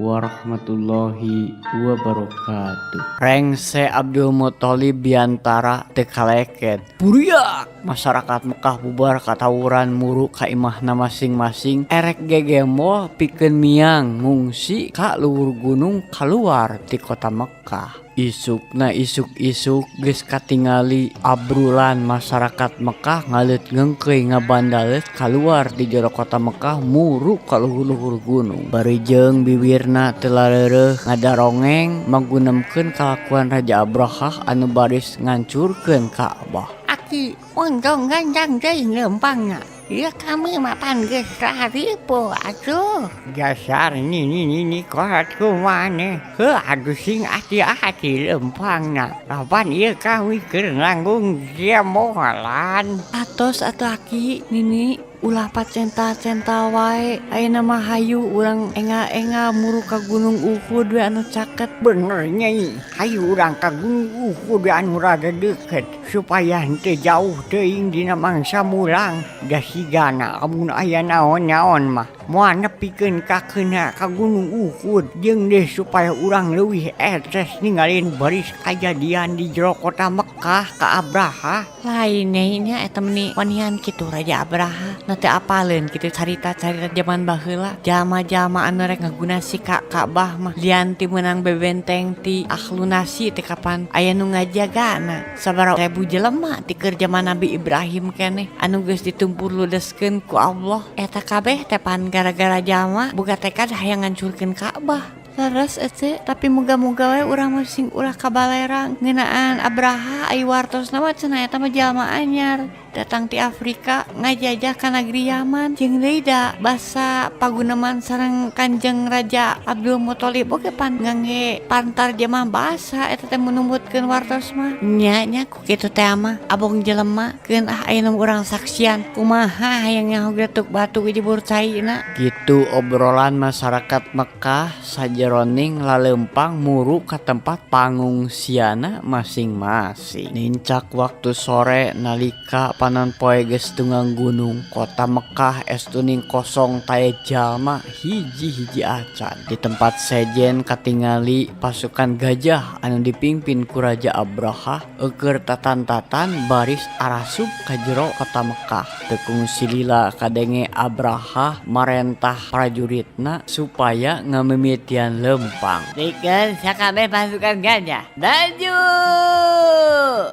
Warahmatullahi wabarakatuh. Rengse Abdul Muthalib biantara teu kaleket. Buriak masyarakat Mekah bubar katawuran muru ka imahna masing-masing erek gegembol pikeun miang ngungsi ka luhur gunung kaluar ti kota Mekah. Isukna isuk-isuk geus katingali abrulan masyarakat Mekah ngaleut ngeungkeuy ngabandaleut kaluar ti jero kota Mekah muru ka luhur-luhur gunung. Bari jeung biwirna teu lareureuh ngadarongeng magunemkeun kalakuan Raja Abrahah anu baris ngancurkeun Ka'bah. Aki, untung gancang teuing leumpangna. Ieu kami mapan geus raripuh atuh. Dasar nini nini kohat kumaneh. Heuh atuh sing ati-ati leumpangna. Lapan ieu kami keur nanggung gemolan. Atos atuh Aki, Nini, ulah pacental-cental wae. Ayeuna mah hayu urang engal-engal muru ka Gunung Uhud we anu caket. Bener, Nyai, hayu urang ka Gunung Uhud anu rada deukeut supaya henteu jauh teuing dina mangsa mulang. Da sigana amun aya naon-naon mah moal nepikeun ka keuna ka Gunung Uhud jeung deh supaya urang leuwih etes ningalin baris kajadian di jero kota Mekah ka Abraha. Lain, Nyai, nya eta meni wanian kitu Raja Abraha. Na teu apaleun kitu carita-carita jaman baheula. Jalma-jalma anu rek ngagunasi ka Ka'bah mah lian ti meunang bebenteng ti Ahlunasi teh kapan aya nu ngajagana sabaraha ribu jelema ti keur jaman Nabi Ibrahim keneh anu geus ditumpur ludeskeun ku Allah. Eta kabeh teh pan gara-gara jalma boga tekad hayang ngancurkeun Ka'bah. Leres ece, tapi moga-moga we urang mah sing ulah kabalerang ngeunaan Abraha. Ai wartosna mah cenah eta mah jalma anyar datang ti Afrika ngajajah ka negeri Yaman. Jeung deui da basa paguneman sareng Kanjeng Raja Abdul Muthalib oge pan ngangge pantarjemah basa eta teh mun numutkeun wartos mah nya. Nya ku kitu teh mah abong jelema keun ah. Ayeuna urang saksian kumaha hayang nyaho getuk batu jebur caina. Gitu obrolan masyarakat Mekah sajeroning lalempang muru ka tempat pangungsiana masing-masing. Nincak waktu sore nalika panon poe geus tunggang gunung, kota Mekah estuning kosong, taya jalma hiji-hiji acan. Di tempat sejen katingali pasukan gajah anu dipimpin ku Raja Abraha eueur tatan-tatan baris arasup ka jero kota Mekah. Teu kungsi lila kadenge Abraha marentah prajuritna supaya ngamimitian lempang. Bikeun sakabeh pasukan gajah. Maju!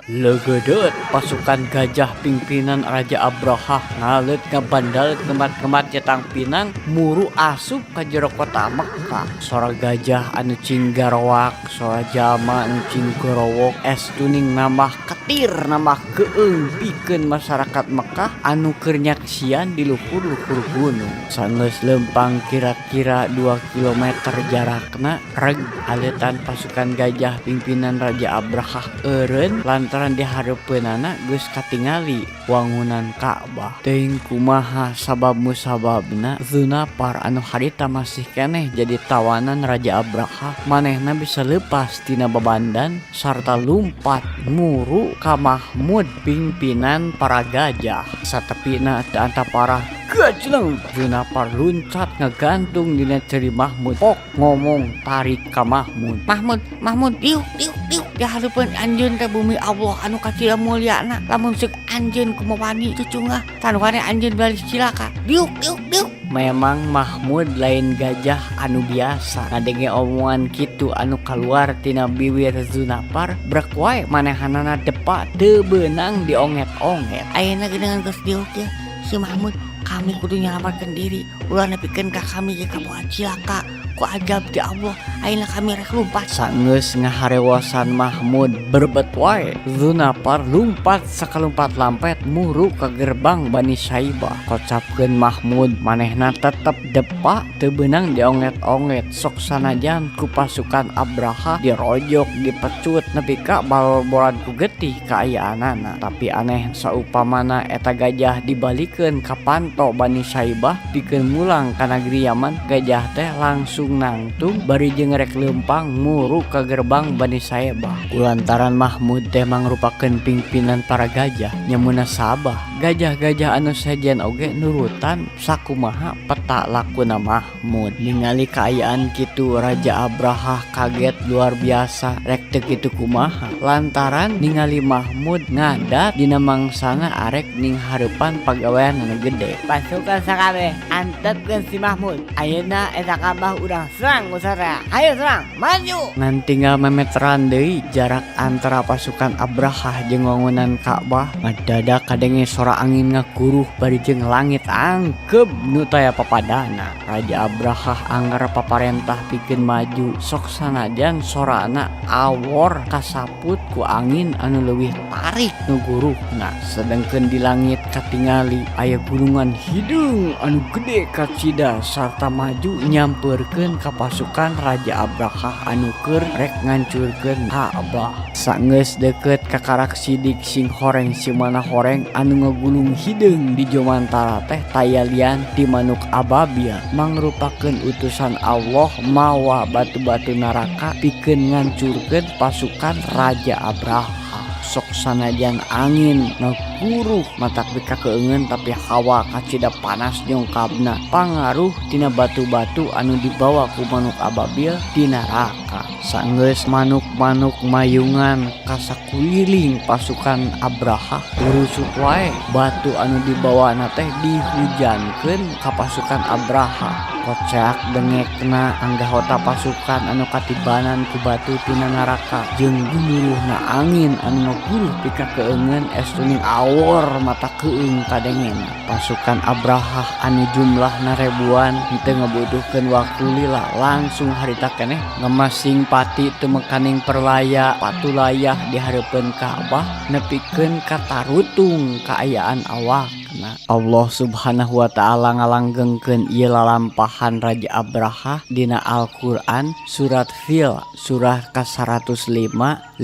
Legedeut pasukan gajah pimpinan Raja Abraha ngaleut ngabandaleut ngemat-ngemat jetang pinang muru asup ka jero kota Mekah. Sora gajah anu cing garoak, sora jalma anu cing gorowok estuning nambah ketir, nambah keung pikeun masyarakat Mekah anu keur nyaksian di luhur-luhur gunung. Sanggeus lempang kira-kira 2 km jarakna, reg aleutan pasukan gajah pimpinan Raja Abraha eureun lantaran di hareupeunana geus katingali wangunan Ka'bah. Teuing kumaha sabab musababna, Zunapar anu harita masih keneh jadi tawanan Raja Abraha manehna bisa lepas tina babandan sarta lumpat muru ka Mahmud, pimpinan para gajah. Satepina teu antaparah, gajleng, Zunapar luncat ngagantung dina ceuri Mahmud. Pok ngomong tarik ka Mahmud. Mahmud, Mahmud, diuk, diuk, diuk. Di hareupeun anjeun teh bumi Allah anu kacida mulyana. Lamun seuk anjeun kumaha wani cucungah tanwane anjeun balis cilaka. Diuk, diuk, diuk. Memang Mahmud lain gajah anu biasa. Ngadenge omongan kitu anu kaluar tina bibir Zunapar, brek wae manehanana depa, teu beunang dionget-onget. Ayeuna geuningan geus diuk ya. Si Mahmud, kami kudu nyalamatkeun diri. Ulah nepikeun ka kami ge kaboga cilaka ku azab ti Allah. Ayeuna kami rek lumpat. Sanggeus ngaharewosan Mahmud, berbet wae Zunapar lumpat sakalumpat lampet muru ka gerbang Bani Saibah. Kocapkeun Mahmud, manehna tetep depa, teu beunang dionget-onget, sok sanajan ku pasukan Abraha dirojok, dipecut nepi ka balboran ku getih kaayaanana. Tapi aneh, saupamana eta gajah dibalikeun ka panto Bani Saibah pikeun mulang ka negeri Yaman, gajah teh langsung nangtung-nangtung bari jeung rek leumpang muru ka gerbang Bani Saebah. Kulantaran Mahmud teh mangrupakeun pingpinan para gajah nya munasabah gajah-gajah anu sejen oge nurutan sakumaha peta lakuna Mahmud. Ningali kaayaan kitu, Raja Abrahah kaget luar biasa, rek teu kitu kumaha, lantaran ningali Mahmud ngadat dina mangsana arek ning hareupan pagawean anu gede. Pasukan sakabeh, antepkeun si Mahmud. Ayeuna eta Kabah urang serang ku sararea. Hayo serang, maju. Ngan tinggal memeteran deui jarak antara pasukan Abrahah jeung wangunan Ka'bah, ngadadak kadenge sora angin ngaguruh bari jeung langit angkeb nu taya papadana. Raja Abrahah angger paparentah pikeun maju, sok sanajan sorana awor kasaput ku angin anu leuwih tarik nu guruhna. Sedengkeun di langit katingali aya gulungan hideung anu gede kacida sarta maju nyampeurkeun ka pasukan Raja Abrahah anu keur rek ngancurkeun Ka'bah. Sanggeus deukeut, kakarak sidik sing horeng simana horeng anu ngagulung hideung di jomantara teh taya lian ti manuk ababil, mangrupakeun utusan Allah mawa batu-batu neraka pikeun ngancurkeun pasukan Raja Abrahah. Sok sanajan angin ngaguruh matak bikakeungeun, tapi hawa kacida panas nyongkabna pangaruh tina batu-batu anu dibawa ku manuk ababil ti neraka. Sanggeus manuk-manuk mayungan kasakuliling pasukan Abrahah, urusuk wae batu anu dibawana teh dihujankeun ka pasukan Abrahah. Koceak dengekna anggota pasukan anu katibanan ku batu tina neraka jeung gumuruhna angin anu ngaguruh pikakeungeun, estuning awor mata keung kadengena. Pasukan Abrahah anu jumlahna ribuan henteu ngabutuhkeun waktu lila, langsung harita keneh ngemasing pati tumekaning perlaya patulayah di hareupeun Ka'bah nepikeun katarutung kaayaan awakna. Allah Subhanahu wa Ta'ala ngalanggengkeun ieu lalampahan Raja Abrahah dina Al-Qur'an surat Fil, surah ka-105, 5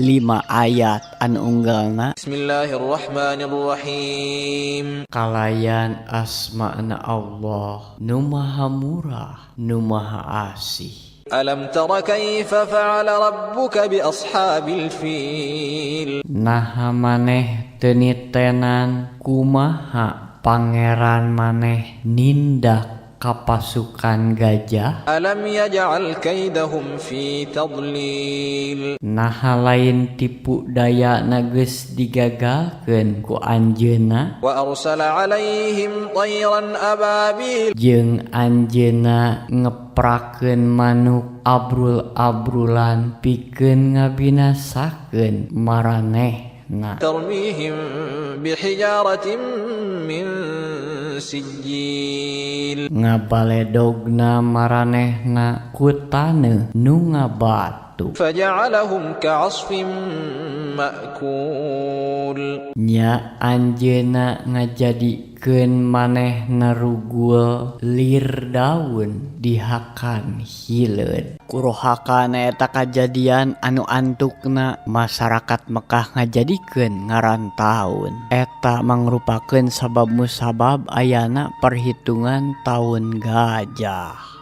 ayat anu unggalna: بسم الله الرحمن الرحيم. Kalayan asma'na Allah nu maha murah nu maha asih. ألم تر كيف فعل ربك بأصحاب الفيل؟ Naha maneh teu nitenan kumaha pangeran maneh nindak ka pasukan gajah? ألم يجعل كيدهم في تضليل؟ Naha lain tipu daya geus digagalkeun ku anjeunna? وأرسل عليهم طيرا أبابيل. Jeung anjeunna ngeprakeun manuk abrul-abrulan pikeun ngabinasakeun maranehna. ترميهم بحجارة من سجيل. Ngabaledogna maranehna ku taneuh nu ngabatu. فجعلهم كعصف مأكول. Nya anjeunna ngajadikeun manehna rugul lir daun dihakan hileud. Kurohakana eta kajadian anu antukna masyarakat Mekah ngajadikeun ngaran taun eta mangrupakeun sabab musabab ayana perhitungan taun gajah.